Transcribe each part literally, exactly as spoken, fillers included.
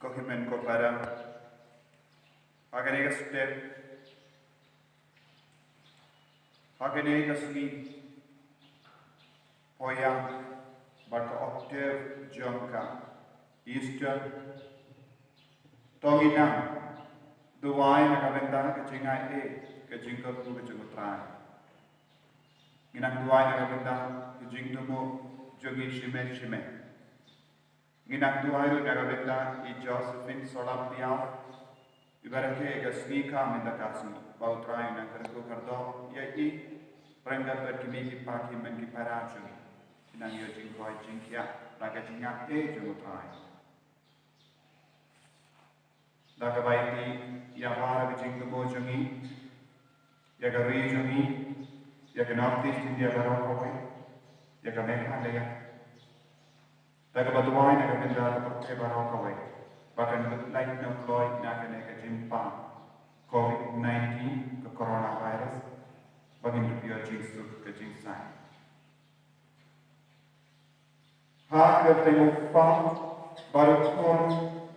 Ko hynmen ko para, ha kane ka step, ha kane ka sngi, poi ïa bad ka octave jong ka Easter, to ngin nang duwai na ka bynta ka jingai, ka jingkyrkhu ka jong U Trai. Ngin nang duwai na ka bynta ka jingthmu jong ngi shimet shimet. Ngin nang duwai ruh na ka bynta i Josephine Solam Piau, iba rakhe ïa ka sngi ka mynta ka sngi, ba U Trai un nang kyrkhu kyrdoh ïa i, ryngkat bad ki mei ki pa ki hynmen ki para jong ngi. Ngin nang ïoh jingkoit jingkhiah da ka jingai jong U Trai. Da kaba ïa ki, ïa baroh ka jingthmu jong ngi, ïa ka ri jong ngi, ïa ka North East India baroh kawei, ïa ka Meghalaya. Da kaba duwai na ka bynta ka pyrthei baroh kawei, ba kan pyllait noh kloi na kane ka jingpang covid nineteen, ka coronavirus, ba ngin ïoh jingsuk ka jingsaiñ. Ha ka kyrteng U Kpa, bad U Khun,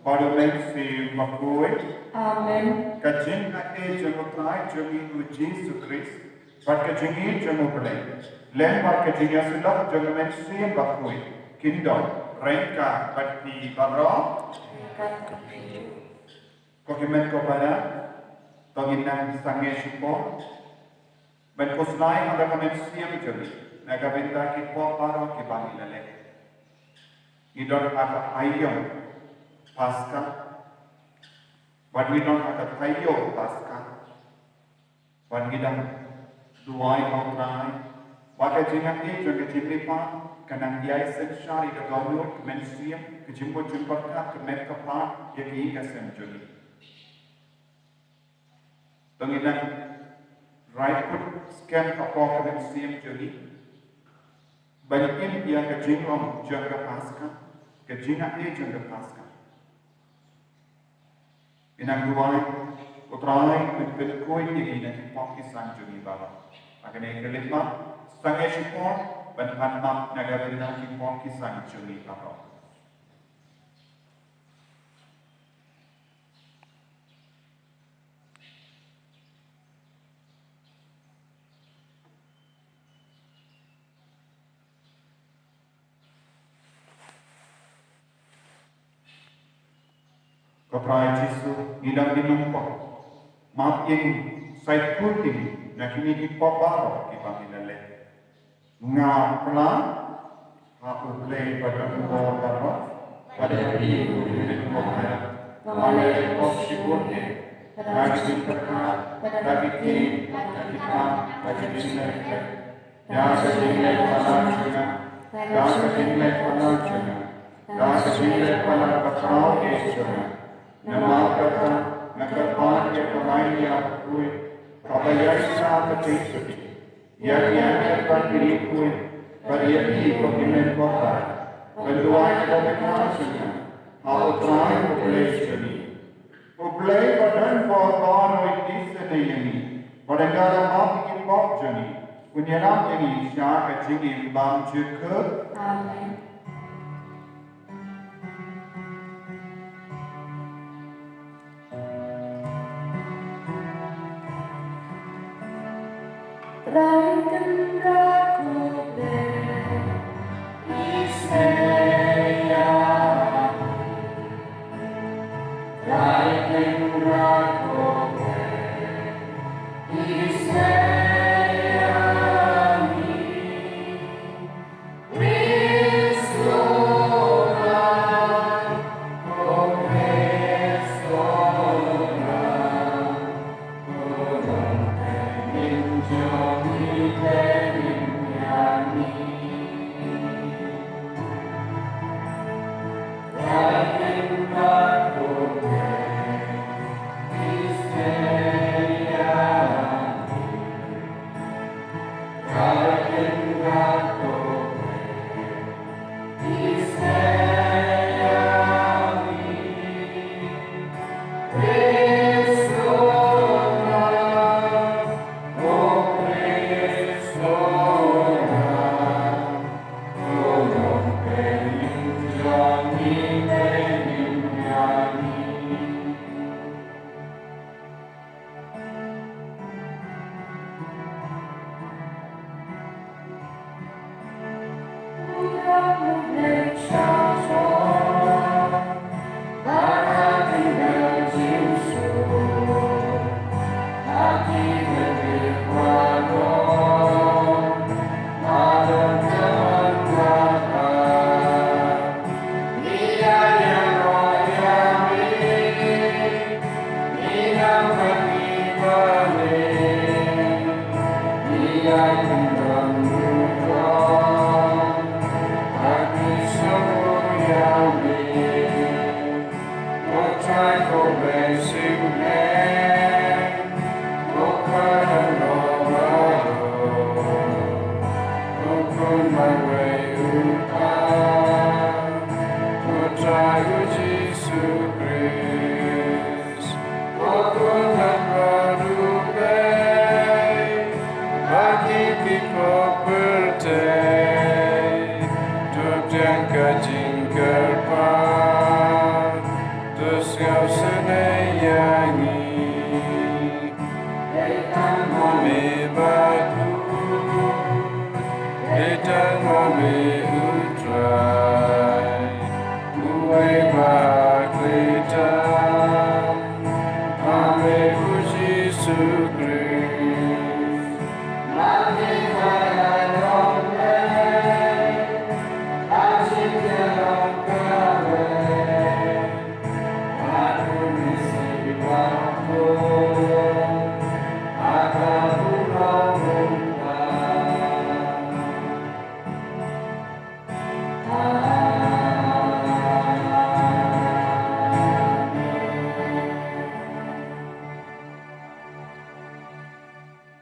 bad U Mynsiem Bakhuid. Amen. Ka jingai jong U Trai jong ngi U Jisu Khrist, bad ka jingïeit jong U Blei, lem bad ka jingïasyllok jong U Mynsiem Bakhuid, kin don ryngkat bad phi baroh. Ko hynmen ko para, to ngin nang sangeh shipor ban khuslai ha ka mynsiem jong ngi na ka bynta ki pop baroh kiba ngi la leh. Ngi don ha ka aïom Paska, bad ngi don ha ka taïew Paska, bad ngi dang duwai ha U Trai ba ka jingai jong ka jingmihpat kan nang ïai synshar ïa ka dohnud ka mynsiem, ka jingmut jingpyrkhat, ka met ka phad ïa ka ïing ka sem jong ngi. To ngin nang rai kut skhem hapoh ka mynsiem jong ngi ban im ïa ka jinglong jong ka Paska, ka jingai jong ka Paska. Ngin nang duwai, U Trai un pynkhuid ïa ngi na ki pop ki san jong ngi baroh. Ha kane ka lyngba, sangeh shipor ban pan map na ka bynta ki pop ki san jong ngi baroh. Ko Trai Jisu, ngi dang ïa nongpop, map ïa ngi, sa khuid ïa ngi na kine ki pop baroh kiba ngi la leh. Nga pla ha U Blei ba don bor baroh, bad ha phi ko Mynsiem Bakhuid, ba nga la leh pop shibun eh, da ka jingpyrkhat, da ka ktien, da ka kam, da ka jingïaleh. Da ka jingleh palat jong nga, da ka jingleh palat jong nga, da ka jingleh palat ba khraw eh jong nga. Namar kata nga kyrpad ïa ka Maria bakhuid, kaba ïaishah ka jingsuki, ïa ki angel bad ki riewkhuid, bad ïa phi ko Hynmen Paul, ban duwai na ka bynta jong nga ha U Trai U Blei jong ngi. U Blei ba don bor un ïoh isynei ïa ngi, bad un da map ïa ki pop jong ngi, un ïalam ïa ngi sha ka jingim bymjukut. Amen. Trai Kynrad ko Blei, isynei ïa ngi. Trai Kynrad ko Blei, isynei ïa ngi.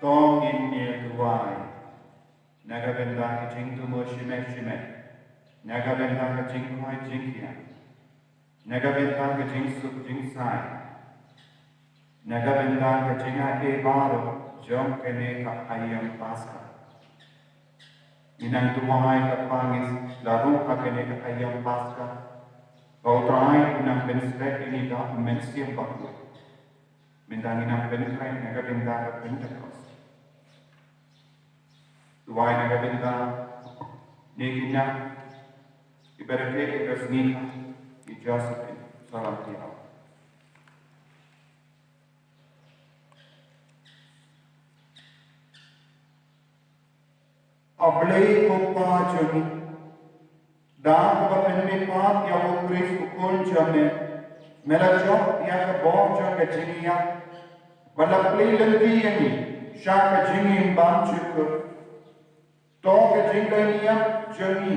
To ngin ïa duwai. Na ka bynta ka jingthmu shimet shimet, na ka bynta ka jingkhwai jingkhiah, na ka bynta ka jingsuk jingsaiñ, na ka bynta ka jingaiei baroh jong kane ka aïom Paskha. Ngi nang duwai, Kpa, ngi la rung ha kane ka aïom Paskha, ba U Trai un nang pynshlur ïa ngi da U Mynsiem Bakhuid. Mynta ngi nang pynkhreh na ka bynta ka Pentekost. Duwai na ka bynta ne ki nang ki bad ki ka sngi ka ki Josephine Salam Tiaw. A Blei ko Pa jong ngi, da kaba pynmih pat ïa u Khrist u Khun jong me, me la jop ïa ka bor jong ka jingïap, bad la plie lynti ïa ngi sha ka jingim bymjukut. To ka jingdon ïap jong ngi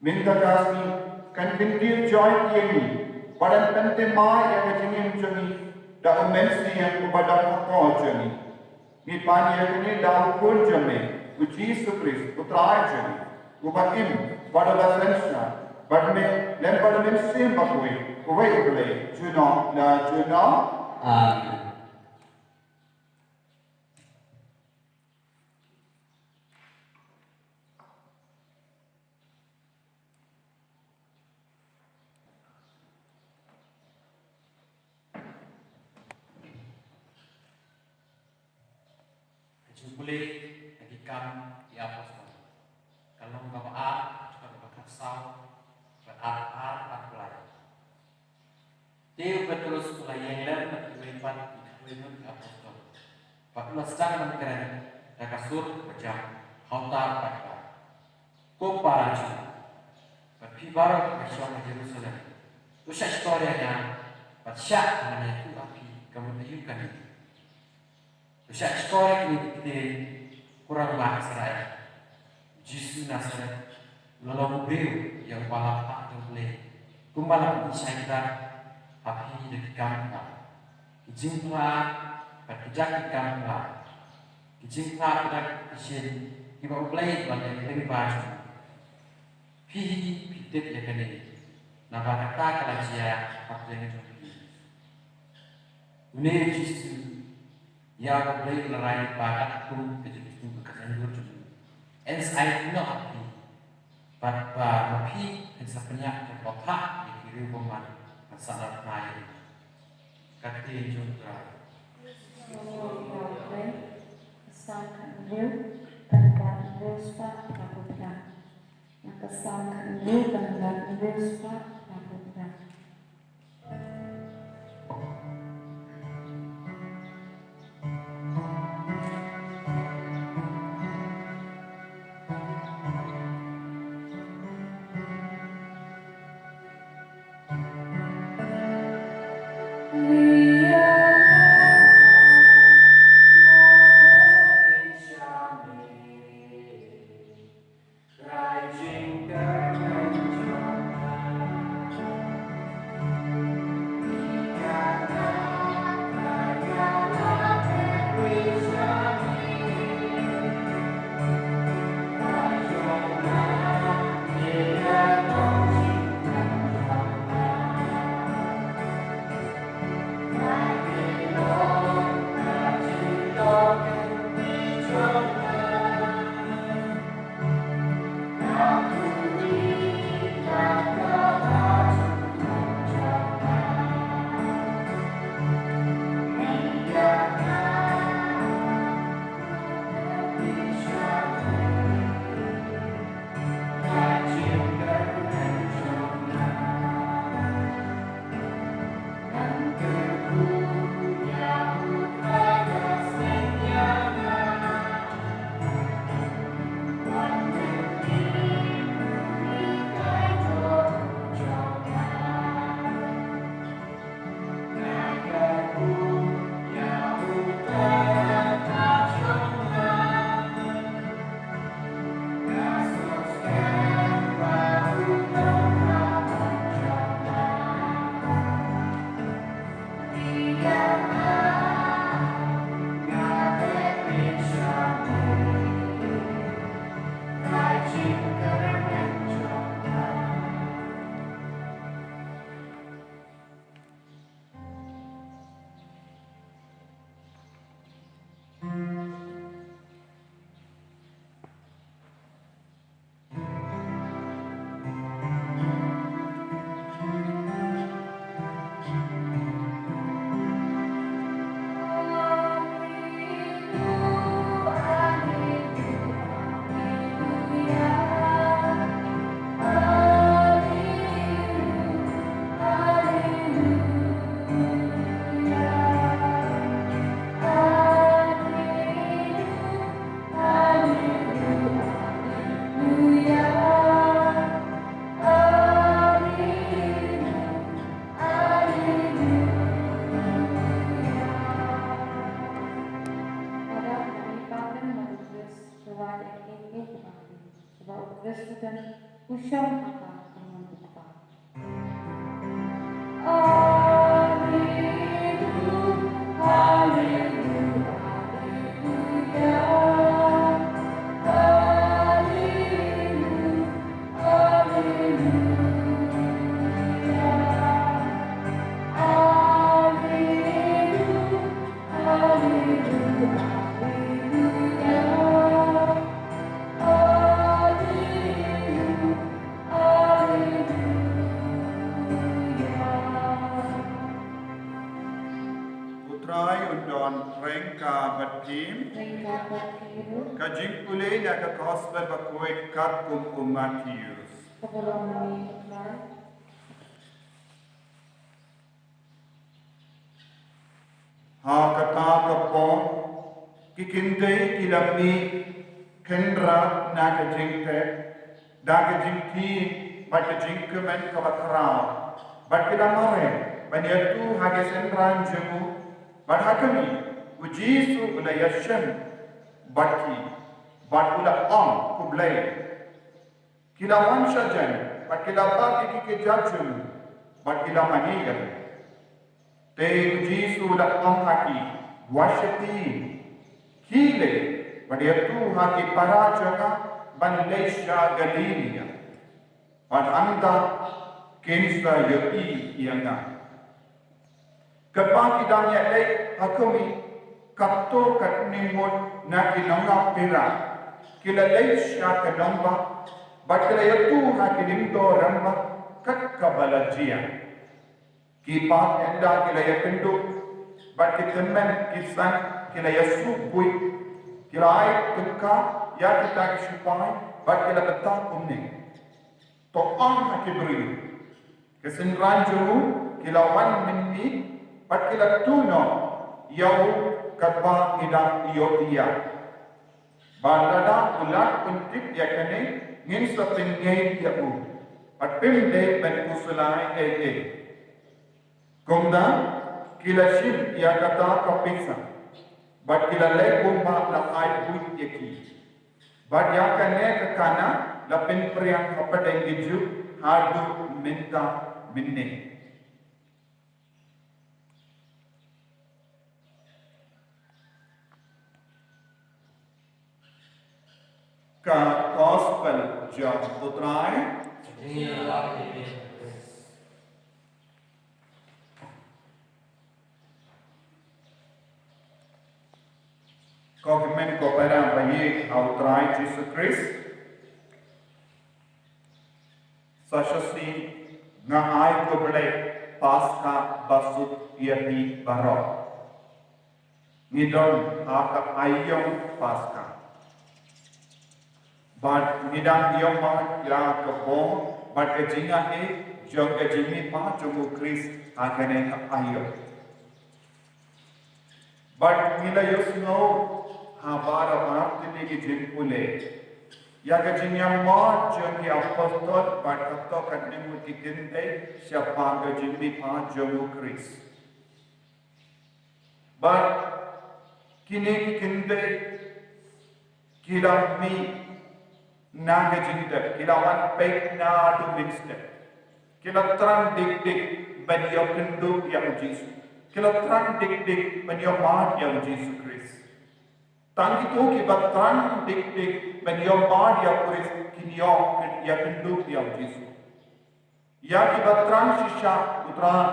mynta ka sngi kan kyntiew joit ïa ngi, bad yn pynthymmai ïa ka jingim jong ngi da U Mynsiem uba don hapoh jong ngi. Ngi pan ïa kane da u Khun jong me, U Jisu Khrist, U Trai jong ngi, uba im bad uba synshar bad me, lem bad U Mynsiem Bakhuid, uwei U Blei, junom la junom. Amen. Ka jingpule na Ki Kam ki Apostol, ka lynnong kaba ar, ka dkhot kaba khatsaw, kaba ar, ar, ar, ar. Te u Petrus u la ïeng lem bad kiwei pat ki khatwei ngut ki apostol, bad u la sdang ban kren da ka sur kaba jam ha uta u paidbah, Ko para Jiw, bad phi baroh kiba shong ha Jerusalem, to shah shkor ïa nga bad shah ngan ïathuh ha phi ka mut aïu kane. Shah shkor ïa kine ki ktien, ko Rangbah Israel. Jisu Nasaret, u la long u briew ïa uba la phah da U Blei, kumba la pyni shai kdar ha phi da ki kam pla, ki jingpla, bad ki dak ki kam pla, ki jingpla ki dak ki shin, kiba U Blei u la leh lyngba jong u. Phi hi phi tip ïa kane, naba kata ka la jia ha pdeng jong phi. Une u Jisu, ïa U Blei u la rai lypa katkum ka jingthmu ka jingdur jong u. Yn sa ai noh ha phi, bad ba ma phi phin sa pynïap ïa ka bthah ïa ki riew bymman ban sahnarphna ïa u. Ka ktien jong U Trai. Psalm khatnriew, khatnriew spah laiphew phra. Na ka Psalm khatnriew, khatnriew spah laiphew phra. U Trai un don ryngkat bad phi. Ryngkat bad phi ruh. Ka jingpule na ka Gospel bakhuid katkum u Mathaios. Ka burom ïa U Trai. Ha kata ka por, ki kynthei ki la mih khynra na ka jingtep, da ka jingthied bad ka jingkmen kaba khraw, bad ki la mareh ban ïathuh ha ki synran jong u, bad ha kane, U Jisu u la ïashem bad ki, bad u la ong, "Khublei." Ki la wan shajan, bad ki la bat ïa ki kjat jong u, bad ki la mane ïa u. Te u Jisu u la ong ha ki, "Wat sheptieng. Khie leit, bad ïathuh ha ki para jong nga ban leit sha Galilaia. Bad hangta kin sa ïohi ïa nga." Katba ki dang ïaleit ha khmih, katto katne ngut na ki nongap pyrshah ki la leit sha ka nongbah, bad ki la ïathuh ha ki lyngdoh rangbah kat kaba la jia. Ki paid ynda ki la ïakynduh, bad ki tymmen ki san ki la ïasuh buit, ki la ai tyngka ïa kita ki shipai, bad ki la kata kumne, "To ong ha ki briew, 'Ki synran jong u ki la wan mynmiet, bad ki la tuh noh ïa u katba ngi dang ïohi ïa u. Bad lada u la pyntip ïa kane, ngin sa pynïeng ïa u, bad phim dei ban pynslem ei ei.'" Kumta ki la shim ïa kata ka pisa, bad ki la leit kumba la ai buit ïa ki. Bad ïa kane ka khana la pynpriang hapdeng ki Jiw haduh mynta mynne. Ka Gospel jong U Trai. Ko hynmen ko para ba ïeit ha U Trai Jisu Khrist. Sa shisien nga ai khublei Paskha basuk ïa phi baroh. Ngi don ha ka aïom Paskha. Bad ngi dang ïohi ïa ka bor bad ka jingaiei jong ka jingmihpat jong U Khrist ha kane ka aïom. Bad ngi la ïohsngew ha baroh artylli ki jingpule ïa ka jingïamad jong ki apostol bad katto katne ngut ki kynthei shaphang ka jingmihpat jong U Khrist. Bad kine ki kynthei ki la mih na ka jingtep, ki la wan peit naduh mynstep. Ki la thrang dik dik ban ïakynduh ïa U Jisu. Ki la thrang dik dik ban ïamad ïa U Jisu Khrist. Tang kito kiba thrang dik dik ban ïamad ïa U Khrist, kin ïoh ïakynduh ïa U Jisu. Ïa kiba thrang shisha, U Trai,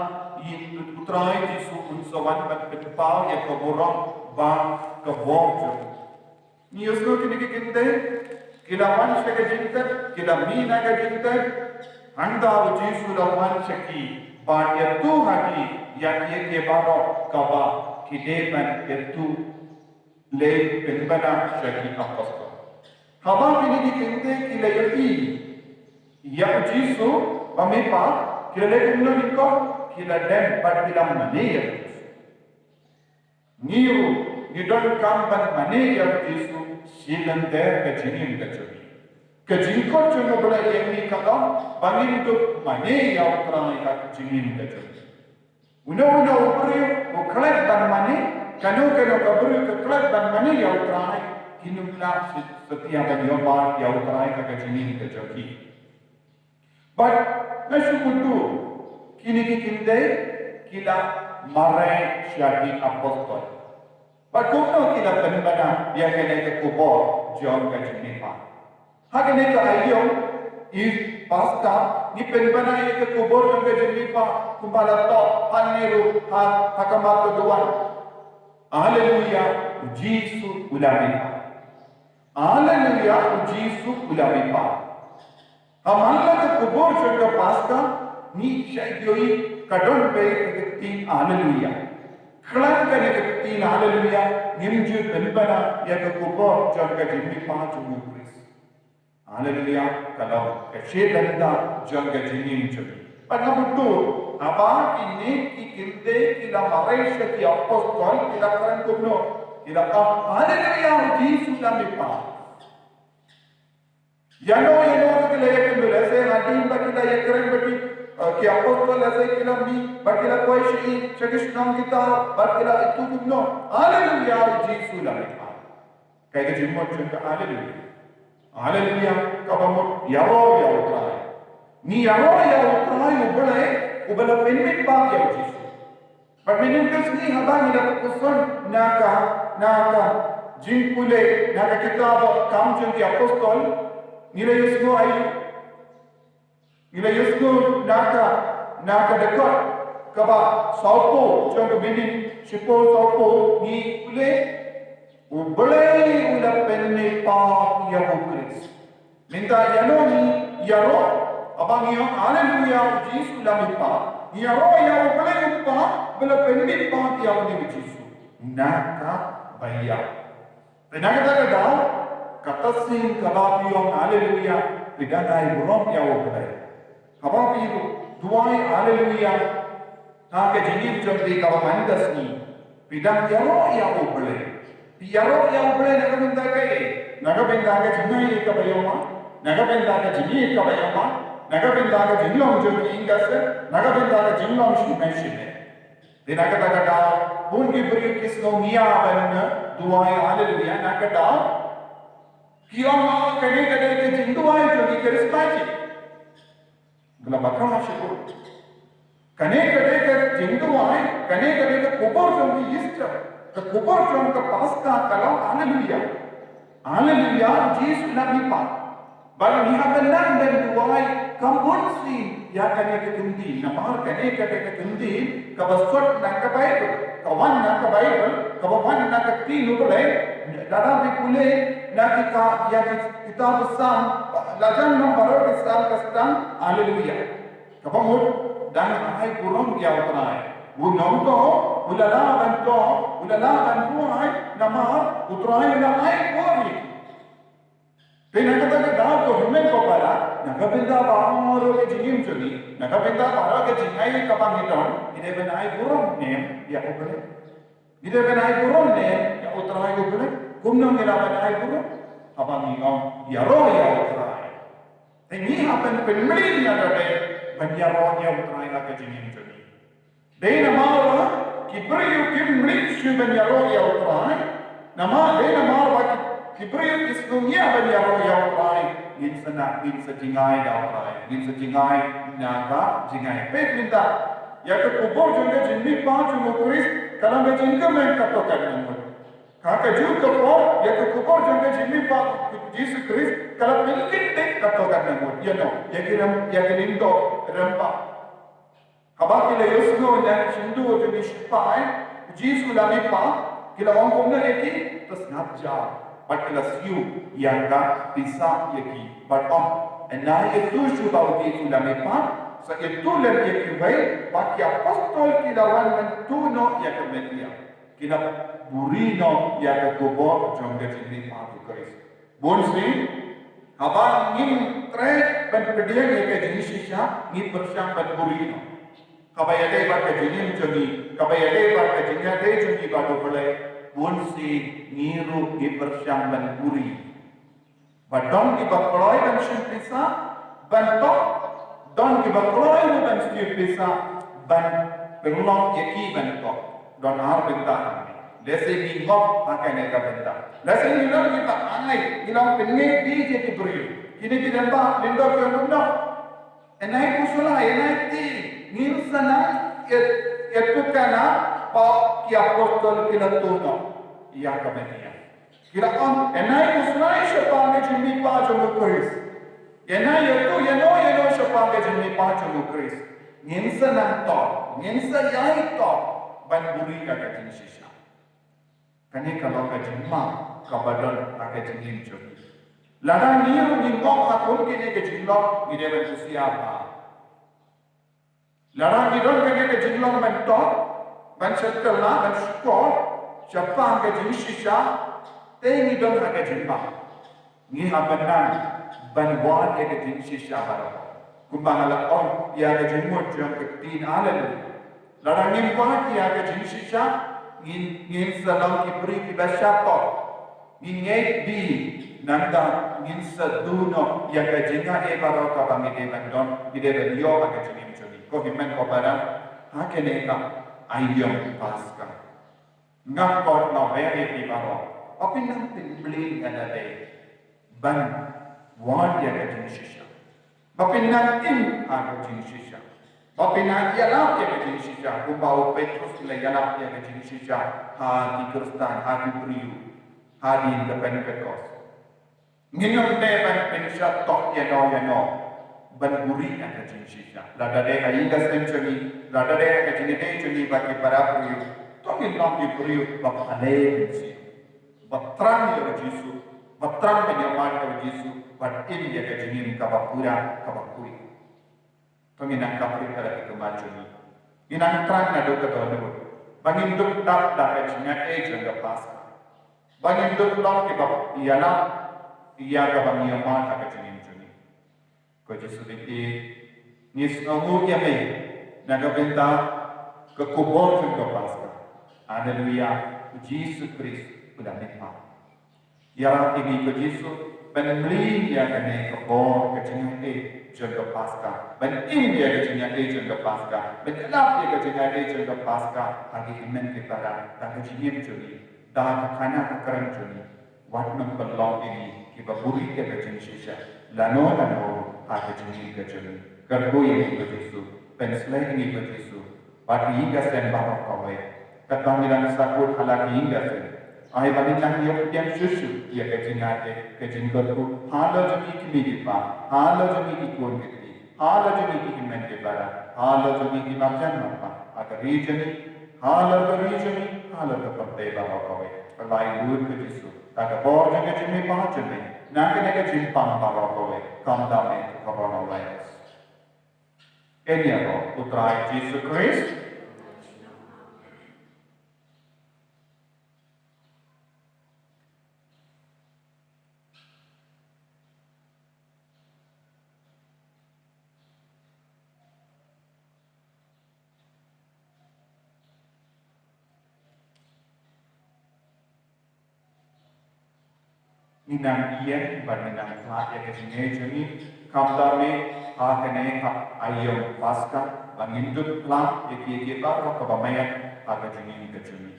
U Trai Jisu un sa wan ban pynpaw ïa ka burom bad ka bor jong u. Ngi ïohsngew kine ki kynthei ki la wan sha ka jingtep, ki la mih na ka jingtep. Hangta U Jisu u la wan sha ki bad ïathuh ha ki ïa kiei kiei baroh kaba ki dei ban ïathuh leit pynbna sha ki apostol. Haba kine ki kynthei ki la ïohi ïa U Jisu ba mihpat, ki la leh kumno nyngkong? Ki la dem bad ki la mane ïa U Jisu. Ngi ruh ngi donkam ban mane ïa U Jisu shilynter ka jingim ka jong ngi. Ka jingkhot jong U Blei ïa ngi ka long ba ngin dup mane ïa U Trai ha ka jingim ka jong ngi. Uno uno u briew u klet ban mane, kano kano ka briew ka klet ban mane ïa U Trai, kin ym lah satia ban ïohmad ïa U Trai ha ka jingim ka jong ki. Bad nga shu kyntu, kine ki kynthei ki la mareh sha ki apostol. Bad kumno ki la pynbna ïa kane ka khubor jong ka jingmihpat? Ha kane ka aïom Paskha ngi pynbna ïa ka khubor jong ka jingmihpat kumba la thoh hangne ruh ha, ha ka Markos duwan. Haleluia, U Jisu u la mihpat. Haleluia, U Jisu u la mihpat. Ha man la ka khubor jong ka Paskha ngi shait ïohi ka don beit ka ktien Haleluia. Khlem kane ka ktien Haleluia ngim ju pynbna ïa ka khubor jong ka jingmihpat jong U Khrist. Haleluia ka long ka shibynta jong ka jingim jong ngi. Bad nga buh haba kine ki kynthei ki la mareh sha ki apostol ki la kren kumno? Ki la ong, "Haleluia, U Jisu u la mihpat." Ïano ïano ruh ki la ïakynduh, lehse hadien ba ki la ïakren bad ki, Ki apostol lehse ki la mih bad ki la poi sha ki shnong kita bad ki la ïathuh kumno, Haleluya, Jisu la mihpat. Kaei ka jingmut jong ka Haleluya? Haleluya kaba mut ïaroh ïa U Trai. Ngi ïaroh ïa U Trai U Blei uba la pynmihpat ïa U Jisu. Bad mynta ka sngi haba ngi la pyrkhat na ka, na ka jingpule na ka kitab Kam jong ki Apostol, ngi la ïohsngew aïu? Ngi la ïohsngew na ka, na ka dkhot kaba sawphew jong ka Minngiñ shiphew sawphew, ngi pule, U Blei u la pynmihpat ïa U Khrist. Mynta ïano ngi ïaroh? Haba ngi ong Haleluya, U Jisu la mihpat, ngi ïaroh ïa U Blei U Kpa ba la pynmihpat ïa une U Jisu na kaba ïap. Te na kata ka daw, kata sien kaba phi ong Haleluya, phi dang ai burom ïa U Blei. Haba phi duwai Haleluya ha ka jingim jong phi kaba man ka sngi, phi dang ïaroh ïa U Blei. Phi ïaroh ïa U Blei na ka bynta kaei? Na ka bynta ka jingïeit kaba ïohmad, na ka bynta ka jingïeit kaba ïohmad, na ka bynta ka jinglong jong phi ïing ka sem, na ka bynta ka jinglong shimei shimei. Te na kata ka daw, bun ki briew ki sngew ngiah ban duwai Haleluya na ka daw. Ki ong, kane ka dei ka jingduwai jong ki Charismatic. Ba la bakhraw shibun. Kane ka dei ka jingduwai, kane ka dei ka khubor jong ki Easter, ka khubor jong ka Paska, ka long Haleluya. Haleluya, Jisu la mihpat. Bad ngi hap ban nang ban duwai kam bun sien ïa kane ka kyntien, namar kane ka dei ka kyntien kaba sot na ka Baibl, ka wan na ka Baibl, kaba wan na ka ktien U Blei. Lada phi pule na ki ka, ïa ki kitab Salm, la jan nong baroh ki Salm ka sdang Haleluya. Kaba mut dang ai burom ïa U Trai. U nongtoh u la lah ban toh, u la lah ban duwai, namar U Trai u la ai burom ïa ki. Te na kata ka daw ko hynmen ko para, na ka bynta baroh ka jingim jong ngi, na ka bynta baroh ka jingai kaba ngi don, ngi dei ban ai burom ne em ïa U Blei? Ngi dei ban ai burom ne em ïa U Trai U Blei? Kumno ngi lah ban ai burom? Haba ngi ong ïaroh ïa U Trai. Te ngi hap ban pynmlien ïa lade ban ïaroh ïa U Trai ha ka jingim jong ngi. Dei namar ba ki briew kim mlien shuh ban ïaroh ïa U Trai. Namar, dei namar ba ki, ki briew ki sngew ngiah ban ïaroh ïa U Trai. Ngin sa na, ngin sa jngai da U Trai, ngin sa jngai na ka jingai. Peit mynta, ïa ka khubor jong ka jingmihpat jong U Khrist ka long ka jingkmen katto katne ngut. Ha kajuh ka por, ïa ka khubor jong ka jingmihpat Jisu Khrist ka la pynkyndit katto katne ngut. Ïa no, ïa ki rem, ïa ki lyngdoh rympat. Haba ki la ïohsngew na ka shyntur jong ki shipai, Jisu la mihpat, ki la ong kumno ïa ki? To sngap jar. Bad ki la siew ïa ka pisa ïa ki. Bad ong, ynda ïathuh shuh ba U Jisu la mihpat, sa ïathuh lem ïa kiwei ba ki apostol ki la wan ban tuh noh ïa ka met ïa. Ki la buri noh ïa ka khubor jong ka jingmihpat U Khrist. Bun sien, haba ngim treh ban pdiang ïa ka jingshisha, ngi pyrshang ban buri noh. Kaba ïadei bad ka jingim jong ngi, kaba ïadei bad ka jingïadei jong ngi bad U Blei, bun sien ngi ruh ngi pyrshang ban buri. Ba don kiba kloi ban shim pisa ban toh, don kiba kloi ruh ban shim pisa ban pynlong ïa ki ban toh. Don ar bynta hangne. Lehse ngi ngop ha kane ka bynta. Lehse ngi long kiba angai, ngi long pynngeit bha ïa ki briew. Kine ki lyngba, lyngdoh ki ong kumno? Ynda ai khuslai, ynda ai tieng, ngin sa nang ïa, ïathuhkhana ba ki apostol ki la tuh noh ïa ka met ïa. Ki la ong, ynda ai khuslai shaphang ka jingmihpat jong U Khrist. Ynda ïathuh ïano ïano shaphang ka jingmihpat jong U Khrist, ngin sa nang toh, ngin sa ïai toh ban buri ïa ka jingshisha. Kane ka long ka jingma kaba don ha ka jingim jong ngi. Lada ngi ruh ngi ngop ha kum kine ki jinglong, ngi dei ban husiar bha. Lada ngi don kane ka jinglong ban toh, ban shet kylla, ban shukor shaphang ka jingshisha, te ngi don ha ka jingma. Ngi hap ban nang ban wad ïa ka jingshisha baroh. Kumba nga la ong ïa ka jingmut jong ka ktien Haleluya. Lada ngim wad ïa ka jingshisha, ngin, ngin sa long ki briew kiba shah toh. Ngin ngeit bha, nangta ngin sa duh noh ïa ka jingaiei baroh kaba ngi dei ban don, ngi dei ban ïoh ha ka jingim jong ngi. Ko hynmen ko para, ha kane ka aïom Paska, nga khot nga wer ïa phi baroh ba phin nang pynmlien ïa lade ban wad ïa ka jingshisha, ba phin nang im ha ka jingshisha, ba phin nang ïalap ïa ka jingshisha kumba u Petrus u la ïalap ïa ka jingshisha ha ki Khristan, ha ki briew hadien ka Pentekost. Ngin ym dei ban pynshah tok ïano ïano ban buhrieh ïa ka jingshisha. Lada dei ha ïing ha sem jong ngi, lada dei ha ka jingïadei jong ngi bad ki para briew, to ngin long ki briew ba pynlong mynsiem, ba thrang ïa u Jisu, ba thrang ban ïamad ïa u Jisu, bad im ïa ka jingim kaba pura, kaba khuid. To ngin nang khaprit ha la ki khmat jong ngi. Ngin nang thrang naduh ka dohnud ba ngin dup tap da ka jingïaid jong ka Paska, ba ngin dup long kiba ïalap ïa kaba ngi ïamad ha ka jingim jong ngi. Ko Jisu, ngi sngewnguh ïa me na ka bynta ka khubor jong ka Paska. Haleluya. U Jisu Khrist u la mihpat. Ïarap ïa ngi ko Jisu ban mlien ïa kane ka bor ka jingïaid jong ka Paska, ban im ïa ka jingïaid jong ka Paska, ban ïalap ïa ka jingïaid jong ka Paska ha ki hynmen ki para, ha ka jingim jong ngi, da ka khana ka kren jong ngi. Wat nym pynlong ïa ngi kiba buhrieh ïa ka jingshisha lano lano ha ka jingim ka jong ngi. Kyrkhu ïa ngi ko Jisu, pynshlei ïa ngi ko Jisu. Bad ki ïing ki sem baroh kawei, katba ngi dang sahkut ha la ki ïing ki sem, ai ba ngin nang ïoh pdiang shuh shuh ïa ka jingïaid, ka jingkyrkhu halor jong ngi ki kmie ki kpa, halor jong ngi ki khun ki kti, halor jong ngi ki hynmen ki para, halor jong ngi ki marjan marpa ha ka ri jong ngi, halor ka ri jong ngi, halor ka pyrthei baroh kawei. Pynlait lut ko Jisu da ka bor jong ka jingmihpat jong me na kane ka jingpang baroh kawei, khamtam ïa ka coronavirus. Ïa u Trai Jisu Khrist. Ngi nang ïeng bad ngi nang pynlait ïa ka jingïaid jong ngi, khamtam ïa kane ka aïom Paska, ba ngin dup pynlait ïa ki, ïa ki baroh kaba mih ha ka jingim ka jong ngi.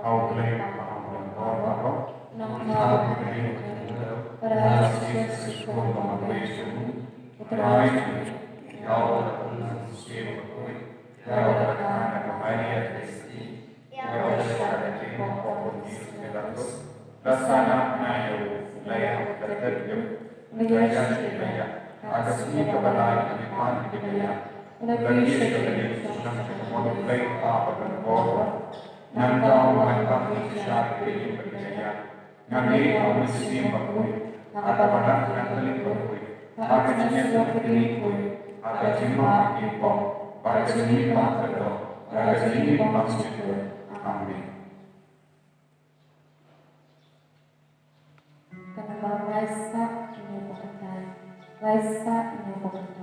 Hau Blei ba ha bor baroh, nang hau Blei ba ha bor baroh, para shisha shisha ba ma Blei jong u, u Trai jong u, ïa u da u Mynsiem Bakhuid, ïa u da kha na ka Maria Theisotti, ïa u da shah da ki pop ha u Pontius Pilatus, la sah na bnai ïa u, la ïap, la tep ïa u, la ïaishah, la ïap, ha ka sngi kaba lai la mihpat na ki ba ïap, la kiew sha ka liang sha ka mon U Blei Kpa ba don bor. Nangta u wan pat sha ka ïing ba ki jingïap. Nga ngeit ha u Mynsiem Bakhuid, ha ka Balang Katholik bakhuid, ha ka jingïasyllok kyrkhu, ha ka jingma ki kpoh, bad ka jingmihpat ka doh, bad ka jingim bymjukut. Amen. Ka namba lai spah hynñiew phew khyndai. Lai spah hynñiew phew khyndai.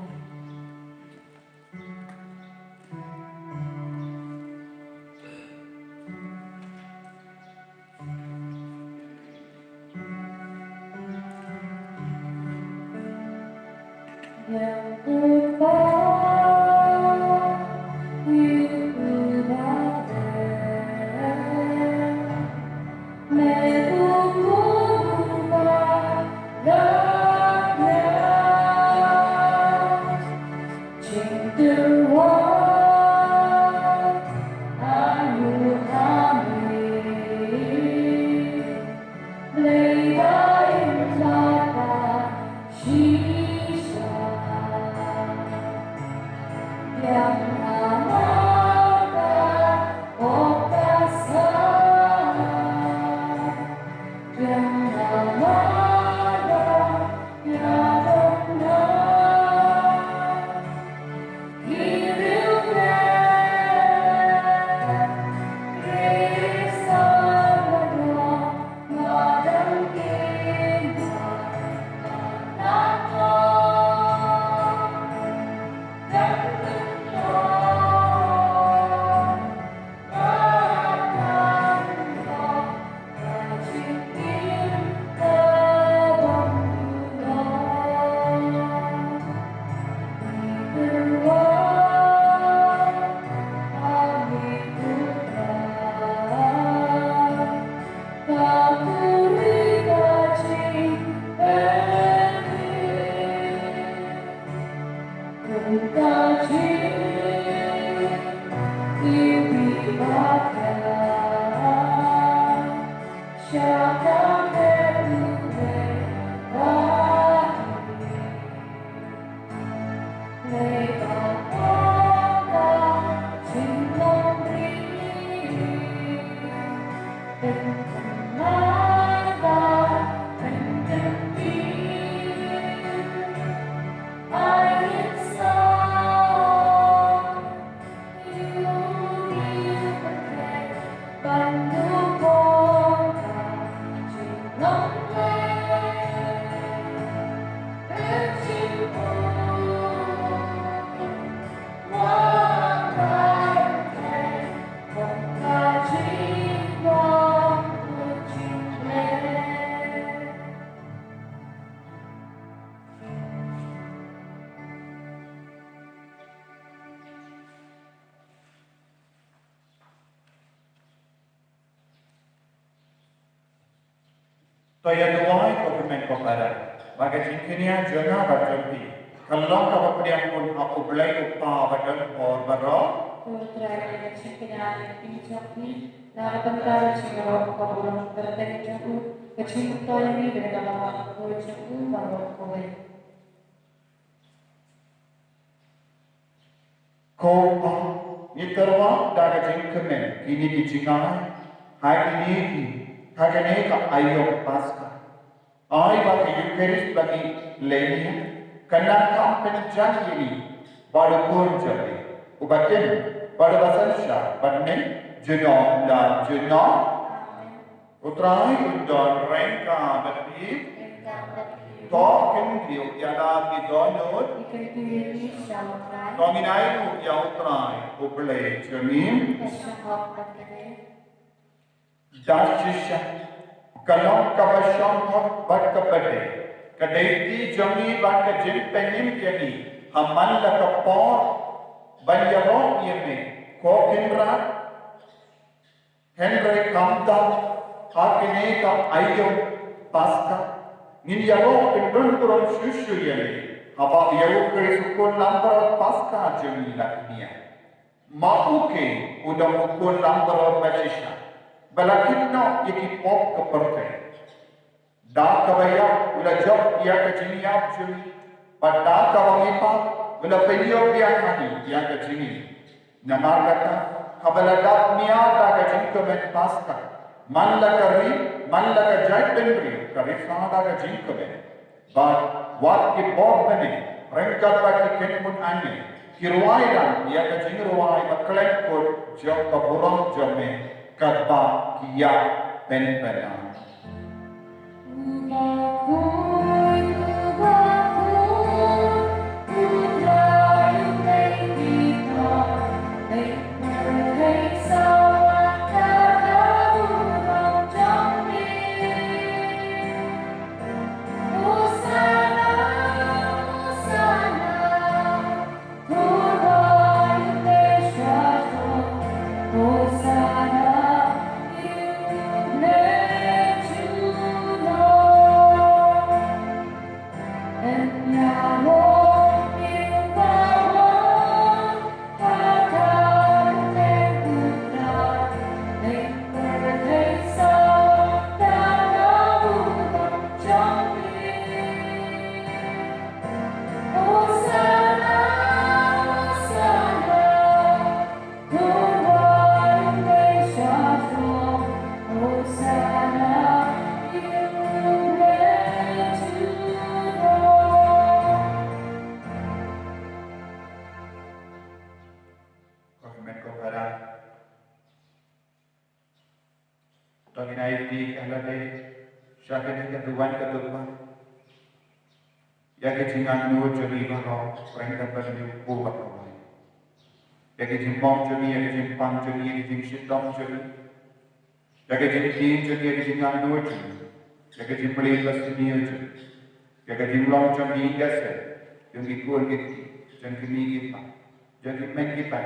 To ïa duwai ko hynmen ko para, ba ka jingkñia jong nga bad jong phi kan long kaba pdiang bun ha U Blei U Kpa uba don bor baroh. To Trai, ïa ka jingkñia jong phi, na ka bynta ka jingïaroh ka burom kyrteng jong u, ka jingmyntoi ïa ngi ka dei kaba ha ka kyrteng jong u baroh kawei. Ko Pa, ngi tyrwa da ka jingkmen kine ki jingai ha kine ki, ha kane ka aïom Paska. Ai ba ka Eucharist ba ngi leh ïa ka nang kham pynjan ïa ngi bad u Khun jong phi, uba im bad uba synshar bad mynta junom la junom. U Trai un don ryngkat bad phi. To khyndiat ïa la ki dohnud. To ngin ai nguh ïa U Trai U Blei jong ngi. Da shisha ka long kaba shongkun bad kaba dei, ka dei kti jong ngi bad ka jingpynim ïa ngi ha man la ka por ban ïaroh ïa me, ko Kynrad. Hynrei kumta ha kane ka aïom Paska ngin ïaroh pynrung burom shuh shuh ïa me, haba ïa u Khrist u Khun langbrot Paska jong ngi la kñia. Ma u keiñ u dei u Khun langbrot ba shisha ba la kit noh ïa ki pop ka pyrthei. Da kaba ïap u la jop ïa ka jingïap jong ngi, bad da kaba ngi pap u la pynïoh biang ha ngi ïa ka jingim. Namar kata, haba la dap mia da ka jingkmen Paska, man la ka ri, man la ka jaitbynriew ka risa da ka jingkmen. Bad wat ki bor mynne ryngkat bad ki kynhun angel ki rwai lang ïa ka jingrwai ba khlem kut jong ka burom jong me, katba ki ïa pynpaw. Ko hynmen ko para, to ngin ïa ïaid ha lade sha kane ka duwan ka dukma. Ïa ka jingangnud jong ngi baroh, ryngkat bad une u kpu bad kawei. Ïa ka jingmong jong ngi, ïa ka jingpang jong ngi, ïa ka jingshitom jong ngi. Ïa ka jingtieng jong ngi, ïa ka jingangnud jong ngi. Ïa ka jingplie basniew jong ngi. Ïa ka jinglong jong ngi ïa ka seng, jong ki khun ki kti, jong ki kmie ki kpa, jong ki kmie ki kpa,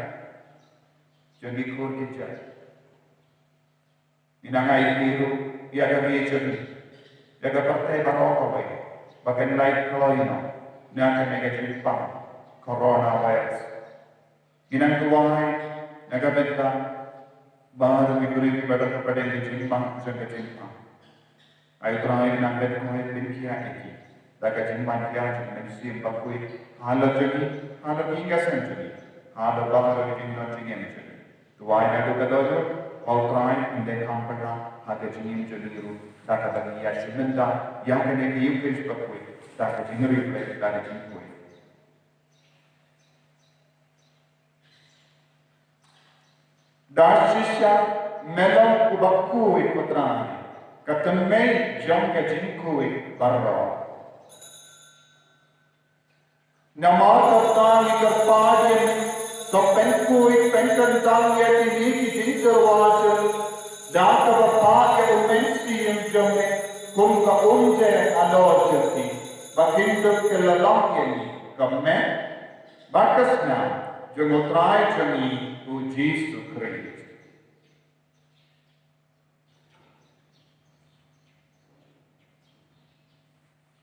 jong ki khun ki kjat. Ngi nang ai ruh ïa ka ri jong ngi, ïa ka pyrthei baroh kawei, ba kan lait kloi noh na kane ka jingpang coronavirus. Ngi nang duwai na ka bynta baroh ki briew kiba don hapdeng ka jingpang jong ka jingpang. Ai Trai, nang ban khuid ban khia ïa ki da ka jingwan khia jong U Mynsiem Bakhuid halor jong ngi, halor ki ïing ki sem jong ngi, halor baroh ki jingdon jingem jong ngi. Duwai naduh ka dohnud, ba U Trai un dei kham bynta ha ka jingim jong ngi ruh, da kaba ngi ïa shim bynta ïa kane ka Eukharist bakhuid da ka jingriewblei, da ka jingkhuid. Da shisha me long uba khuid, ko Trai, ka tynmei jong ka jingkhuid baroh. Namar kata ngi kyrpad ïa me, to pynkhuid pynkyntang ïa kine ki jingtyrwa jong ngi da kaba phah ïa U Mynsiem jong me kum ka umjer halor jong ki, ba kin dup kylla long ïa ngi ka met bad ka snam jong U Trai jong ngi U Jisu Khrist.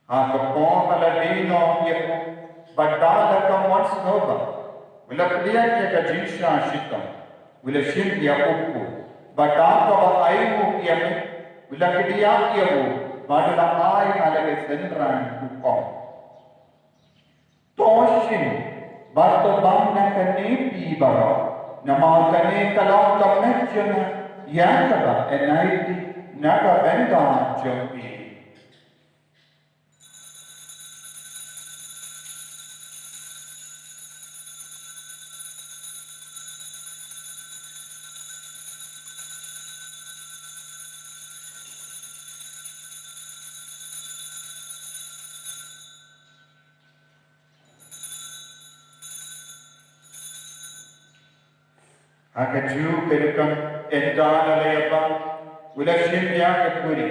Ha ka por ba la die noh ïa u, bad da la ka mon sngewbha, u la pdiang ïa ka jingshah shitom, u la shim ïa u kpu, bad da kaba ainguh ïa me, u la kdiah ïa u, bad u la ai ha la ki synran, u ong: To shim bad to bam na kane phi baroh, namar kane ka long ka met jong nga ïa kaba ïaid na ka bynta jong phi. Ha kajuh ka jingkyrkhu, ynda la ïa bam, u la shim ïa ka kuri,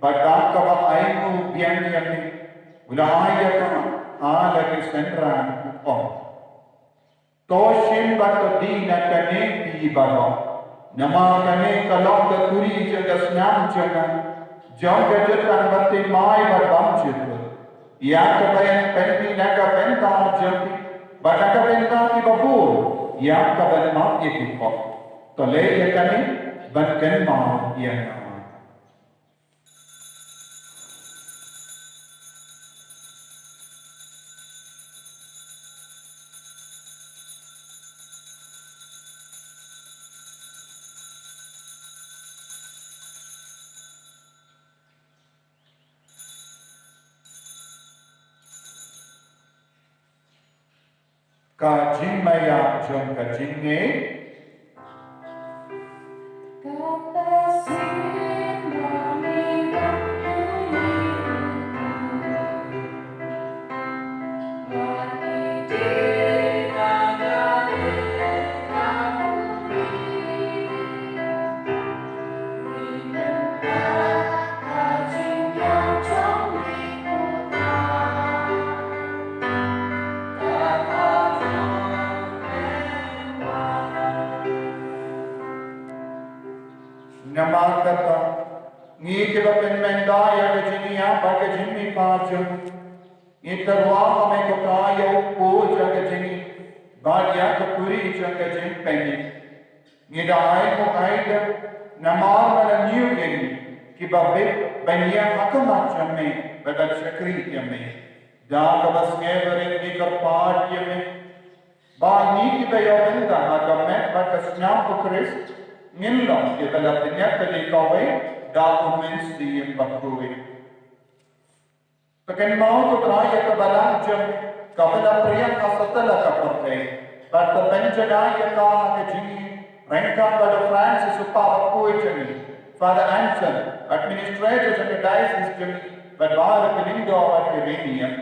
bad da kaba ainguh biang ïa me, u la ai ïa ka ha la ki synran, u ong: To shim bad to die na kane phi baroh, namar kane ka long ka kuri jong ka snam jong nga, jong ka jutang bathymmai bad bymjukut, ïa kaba yn pynmih na ka bynta jong phi bad na ka bynta kiba bun, ïa kaban map ïa ki pop. To leh ïa kane ban kynmaw ïa nga. Ka jingmaïap jong ka jingngeit. Namar kata, ngi kiba pynmynta ïa ka jingïap bad ka jingmihpat jong ngi, ngi tyrwa ha me ko Trai ïa u kpu jong ka jingïeit bad ïa ka kuri jong ka jingpynim. Ngi da ainguh aidem namar me la ñiew ïa ngi kiba bit ban ïeng ha khmat jong me bad ban shakri ïa me. Da kaba sngewbha ngi kyrpad ïa me ba ngi kiba ïoh bynta ha ka met bad ka snam U Khrist ngin long kiba la pynïap kawei da U Mynsiem Bakhuid. To kynmaw ko Trai ïa ka balang jong me kaba la pdiang ha satlak ka pyrthei, bad to pynjanai ïa ka ha ka jingïeit ryngkat bad u Francis u Pap bakhuid jong ngi, Father Anselm, Administrator jong ka Diocese jong ngi, bad baroh ki lyngdoh bad ki riewniam.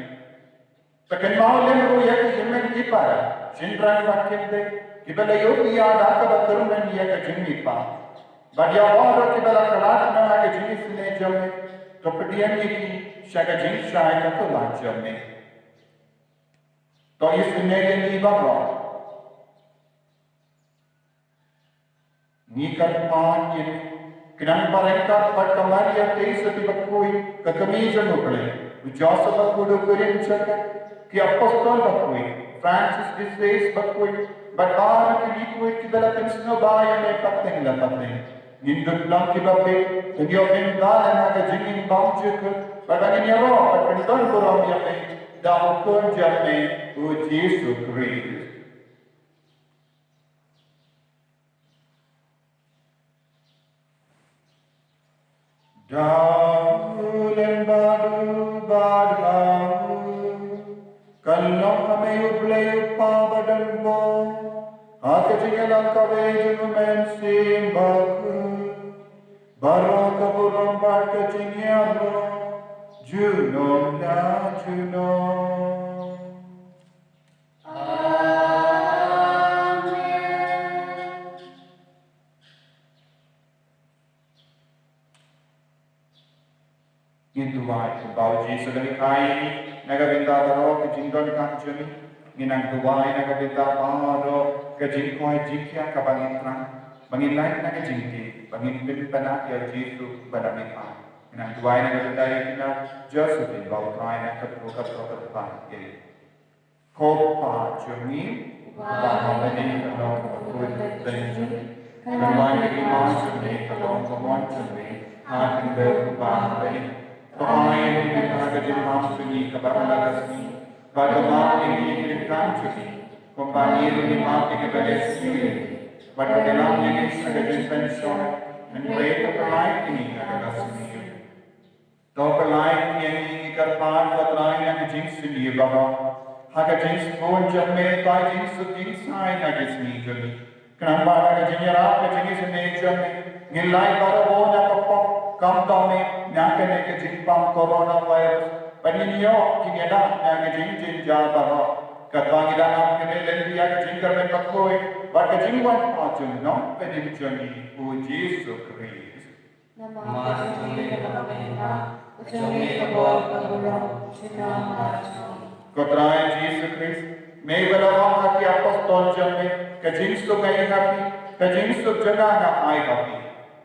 To kynmaw lem ruh ïa ki hynmen ki para, shynrang bad kynthei, kiba la ïohi ïa da kaba kyrmen ïa ka jingmihpat. Bad ïa baroh kiba la khlad na ka jingisynei jong me, to pdiang ïa ki sha ka jingshai ka kular jong me. To isynei ïa ngi baroh. Ngi kyrpad ïa me, khnang ba ryngkat bad ka Maria Theisotti bakhuid, ka kmie jong U Blei, u Joseph bakhuid u kurim jong ka, ki apostol bakhuid, Francis de Sales bakhuid, bad baroh ki riewkhuid kiba la pynsngewbha ïa me pateng la pateng. Ngin dup lang kiba peit, ngin ïoh bynta ha ka jingim bymjukut, bad ngin ïaroh bad kyndon burom ïa me da u Khun jong me, u Jisu Khrist. Da u lyngba u bad ha u, kan long ha me U Blei U Kpa badonbor, ha ka jingïalang kawei jong U Mynsiem Bakhuid, baroh ka burom bad ka jingïaroh junom la junom. Amen. Ngin duwai kumba u Jisu u la hikai ïa ngi na ka bynta baroh ka jingdonkam jong ngi. Ngin nang duwai na ka bynta baroh ka jingkoit jingkhiah kaba ngin thrang, ba ngin lait na ka jingtieng, ba ngin pynpaw ïa u Jisu ba dang mih. Ngin nang duwai na ka bynta ïa i khynnah Josephine ba U Trai un kyrkhu, kyrkhu, kyrkhu ïa i. Ko Kpa jong ngi uba ha bneng, ka long ka kyrteng jong me. Ka long ka hima jong me, ka long ka mon jong me ha khyndew uba ha bneng. To ai ïa ngi mynta ka jingbam jong ngi kaba man la ka sngi, bad to map ïa ngi ki jingkam jong ngi, kumba ngi ruh ngi map ïa kiba leh sniew ïa ngi. Bad to ïalam ïa ngi sha ka jingpynshoi, hynrei to pynlait ïa ngi na ka sngi. To pynlait ïa ngi, ngi kyrpad, ko Trai, na ka jingsniew baroh. Ha ka jingsbun jong me, to ai jingsuk jingsaiñ ha ka sngi jong ngi. Khnang ba ha ka jingïarap ka jingisynei jong me, ngin lait baroh na ka pop, khamtam eh na kane ka jingpang coronavirus, bad ngin ïoh jingïada na ka jingjynjar baroh. Katba ngi dang ap kane lynti ha ka jingkyrmen bakhuid bad ka jingwan pat jong u Nongpynim jong ngi, u Jisu Khrist. Namar jong me ka long ka hima, jong me ka bor, ka burom, junom la junom. Ko Trai Jisu Khrist, me ba la ong ha ki apostol jong me, ka jingsuk nga ai ha phi, ka jingsuk jong nga nga ai ha phi.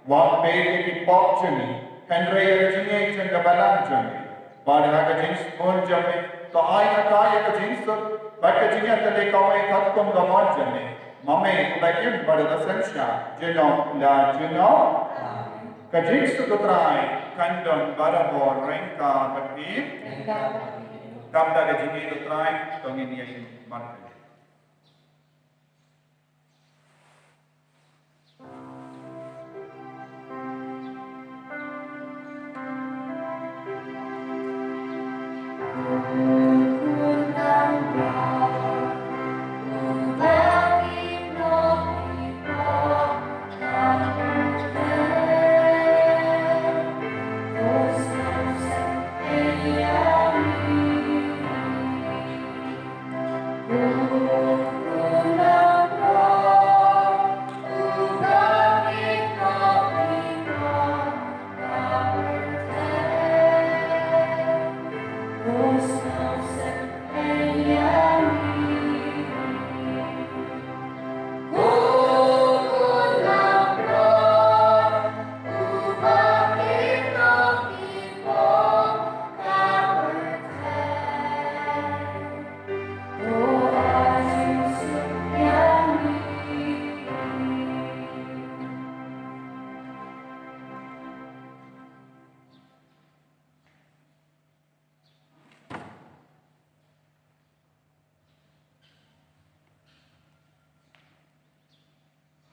Wat peit ïa ki pop jong ngi, hynrei ïa ka jingngeit jong ka balang jong me. Bad ha ka jingsbun jong me, to ai ha ka ïa ka jingsuk bad ka jingïatylli kawei katkum ka mon jong me. Ma me uba im bad uba synshar junom la junom. Amen. Ka jingsuk U Trai kan don barabor ryngkat bad phi. Ryngkat bad phi. Khamtam ka jingïeit U Trai, to ngin ïa im markylliang.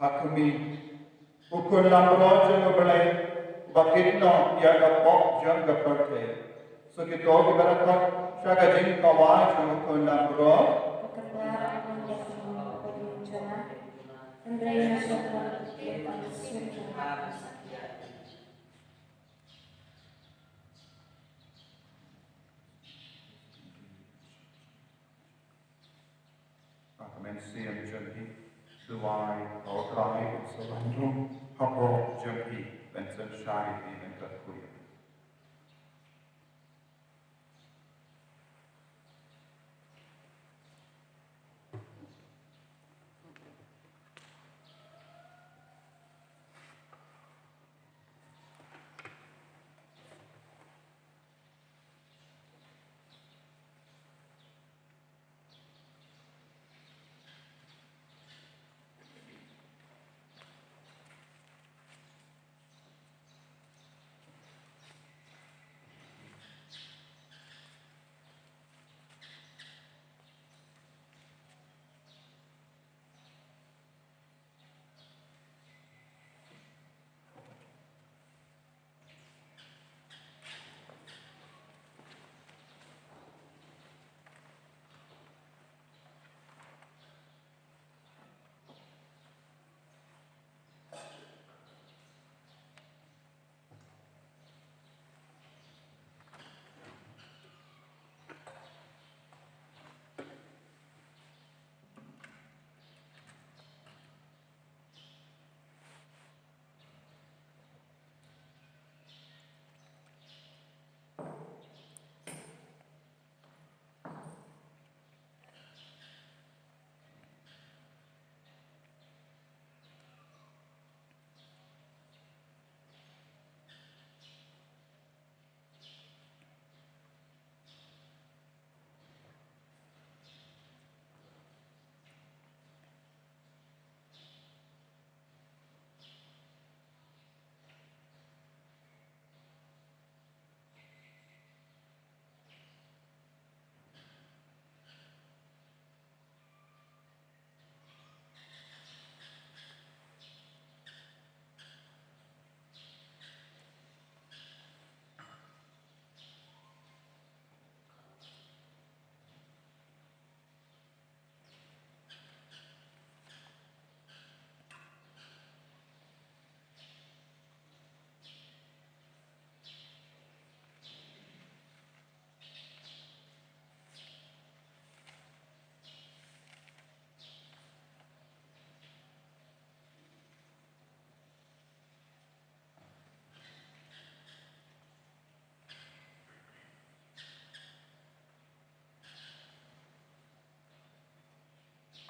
Ha khmih, u khun langbrot jong U Blei, uba kit noh ïa ka pop jong ka pyrthei. Sa kito kiba la khot sha ka jingkawei jong u khun langbrot. Ha ka mynsiem jong phi, duwai ba U Trai un sa wan rung hapoh jong phi ban synshar ïa phi, ban kyrkhu ïa phi.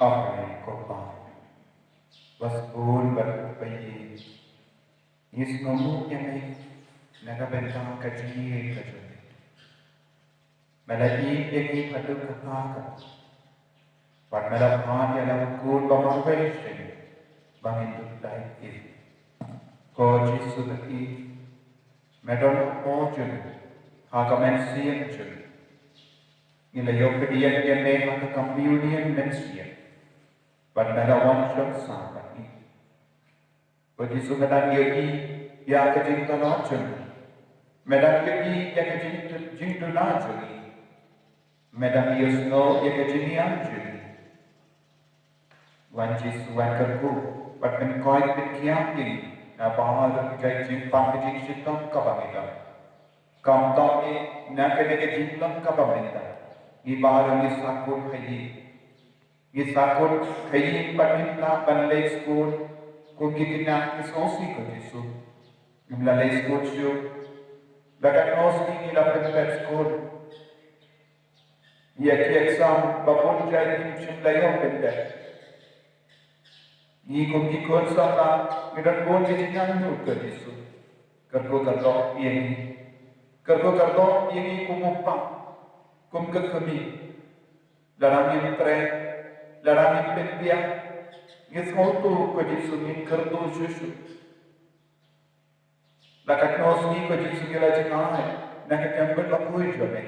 Hooid ko Pa, ba sbun bad ba ïeit, ngi sngewnguh ïa me na ka bynta ka jingïeit ka jong me. Me la ïeit ïa ngi haduh katta katta, bad me la phah ïa la u Khun ba marwei shisha ba ngin dup lait ïa u. Ko Jisu ba ïeit, me don hapoh jong ngi ha ka mynsiem jong ngi. Ngi la ïoh pdiang ïa me ha ka communion mynsiem, bad me la wan shong sah bad ngi. Ko Jisu, me dang ïohi ïa ka jingkylla jong ngi. Me dang ïohi ïa ka jing, jingduna jong ngi. Me dang ïohsngew ïa ka jingïam jong ngi. Wan Jisu, wan kyrkhu bad pynkoit pynkhiah ïa ngi na baroh ka jingpang ka jingshitom kaba ngi don. Khamtam eh na kane ka jinglong kaba mynta, ngi baroh ngi sahkut ha ïing. Ngi sahkut ha ïing bad ngim lah ban leit skul kum ki khynnah ki sngewsih, ko Jisu. Ngim lah leit skul shuh. La katno sngi ngi la pynpep skul. Ïa ki exam ba bun jait ngim shym la ïoh pynpep. Ngi kum ki khun samla ngi don bun ki jingangnud, ko Jisu. Kyrkhu kyrdoh ïa ngi. Kyrkhu kyrdoh ïa ngi kum u pa, kum ka kmie. Lada ngim treh, lada ngim pynbiang, ngi sngewthuh, ko Jisu, ngin kyrduh shuh shuh. La katno sngi, ko Jisu, ngi la jngai na ka templ bakhuid jong me.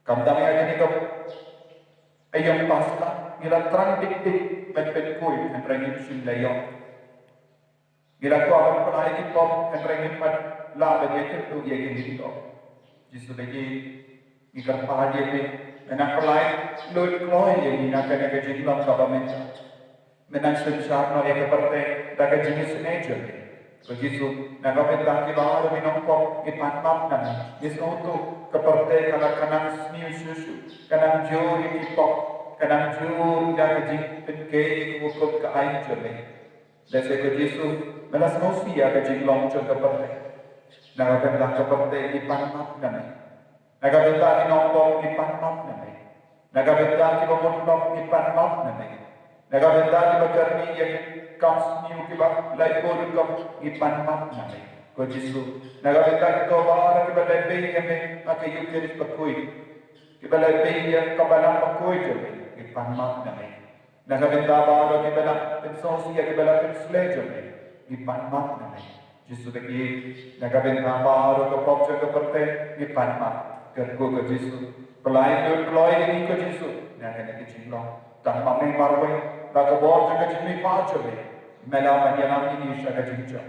Khamtam ïa kane ka aïom Paskha ngi la thrang dik dik ban pynkhuid, hynrei ngim shym la ïoh. Ngi la kwah ban pynlait ïa ki pop, hynrei ngim pat lah ban ïakynduh ïa ki lyngdoh. Jisu ba ïeit, ngi kyrpad ïa me, me nang pynlait luid kloi ïa ngi na kane ka jinglong kaba mynta. Me nang synshar noh ïa ka pyrthei da ka jingisynei jong me. Ko Jisu, na ka bynta kiba baroh ki nongpop, ngi pan map na me. Ngi sngewthuh ka pyrthei ka la, ka nang sniew shuh shuh, ka nang jur ïa ki pop, ka nang jur ïa ka jingpynkhiah ïa ka hukum ka aiñ jong me. Lehse, ko Jisu, me la sngewsih ïa ka jinglong jong ka pyrthei. Na ka bynta ka pyrthei ngi pan map na me. Na ka bynta ki nongpop ngi pan map na me. Na ka bynta kiba mut lok ngi pan map na me. Na ka bynta kiba kyrni ïa ki kam sniew, kiba lait bun rukom, ngi pan map na me. Ko Jisu, na ka bynta kito baroh kiba lehbeiñ ïa me ha ka Eucharist bakhuid, kiba lehbeiñ ïa ka balang bakhuid jong me, ngi pan map na me. Na ka bynta baroh kiba la pynsngewsih ïa kiba la pynshlei jong me, ngi pan map na me. Jisu ba ïeit, na ka bynta baroh ka pop jong ka pyrthei ngi pan map. Kyrkhu, ko Jisu, pynlait luid kloi ïa ngi, ko Jisu, na kane ka jinglong. Tang ma me marwei, da ka bor jong ka jingmihpat jong me, me lah ban ïalam ïa ngi sha ka jingjop.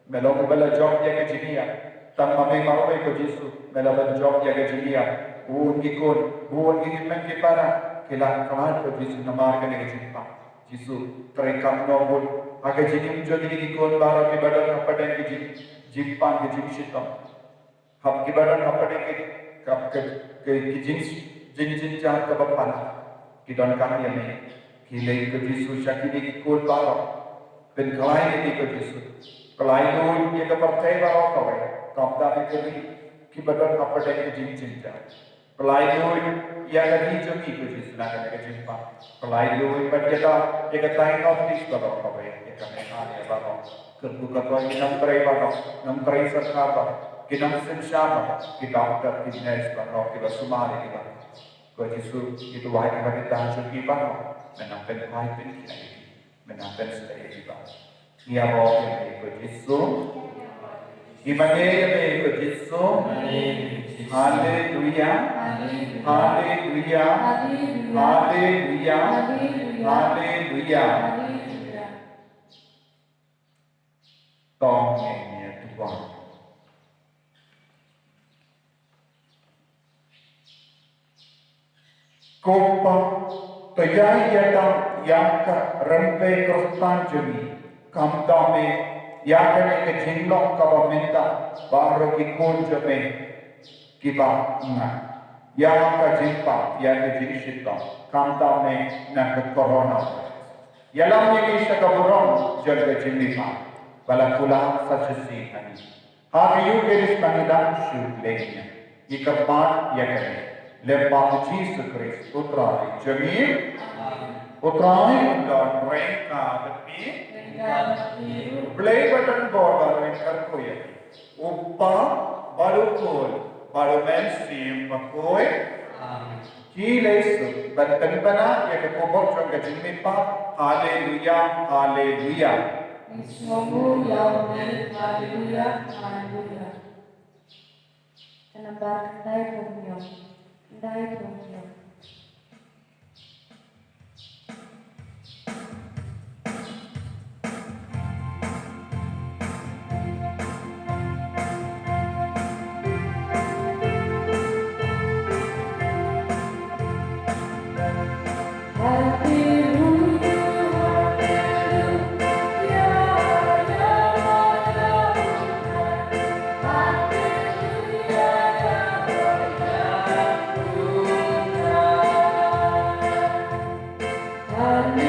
Me long uba la jop ïa ka jingïap. Tang ma me marwei, ko Jisu, me lah ban jop ïa ka jingïap. Bun ki khun, bun ki hynmen ki para ki la khlad, ko Jisu, namar kane ka jingpang. Jisu, treikam noh bun ha ka jingim jong ngi ki khun baroh kiba don hapdeng ki jing, jingpang, ki jingshitom. Hap kiba don hapdeng ki, ka, ka, ka, ki jing, jingjynjar kaba palat. Ki donkam ïa me. Khie leit, ko Jisu, sha kine ki khun baroh. Pynkhlaiñ ïa ki, ko Jisu. Pynlait luid ïa ka pyrthei baroh kawei, khamtam ïa ka ri kiba don hapdeng ki jingjynjar. Pynlait luid ïa ka ri jong ngi, ko Jisu, na kane ka jingpang. Pynlait luid bad ïa ka, ïa ka thaiñ North East baroh kawei, ïa ka Meghalaya baroh. Kyrkhu kyrdoh ïa ki nongtrei baroh, nongtrei sorkar baroh, ki nongsynshar baroh, ki doktor, ki nurse baroh, kiba sumar ïa ki baroh. Ko Jisu, ngi duwai na ka bynta jong ki baroh, me nang pynkoit pynkhiah ïa ki, me nang pynshlei ïa ki baroh. Ngi ïaroh ïa me, ko Jisu. Ngi mane ïa me, ko Jisu. Haleluya. Haleluya. Haleluya. Haleluya. To ngin ïa duwai. Ko Pa, to ïai ïada ïa ka rympei Khristan jong ngi, khamtam eh ïa kane ka jinglong kaba mynta, baroh ki khun jong me kiba ngat ïa ka jingpang, ïa ka jingshitom, khamtam eh na ka coronavirus. Ïalam ïa ngi sha ka burom jong ka jingmihpat ba la kular sa shisien ha ngi. Ha ka Eucharist ba ngi dang shu leh ïa ngi, ngi kyrpad ïa kane. Lyngba u Jisu Khrist u Trai jong ngi. U Trai un don ryngkat bad phi. U Blei ba don bor un kyrkhu ïa phi. U Kpa bad u Khun bad u Mynsiem Bakhuid. Amen. Ki leit suk ban pynbna ïa ka khubor jong ka jingmihpat. Haleluya, haleluya. Haleluya, haleluya. Ka nambar khyndai phew hynñiew. Khyndai phew hynñiew. Ngi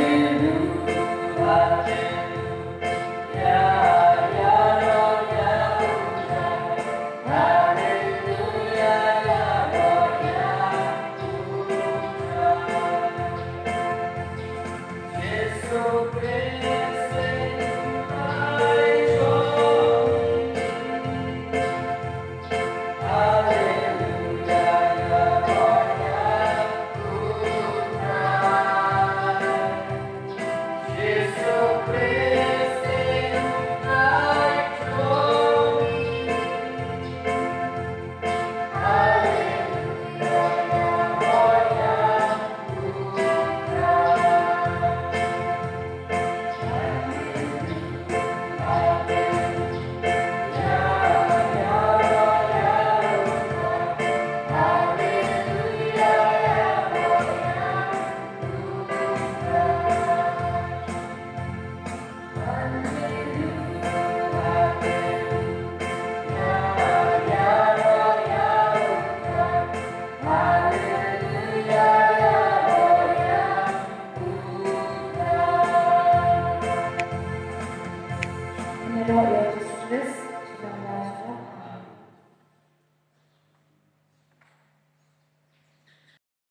ïaroh ïa u Jisu Khrist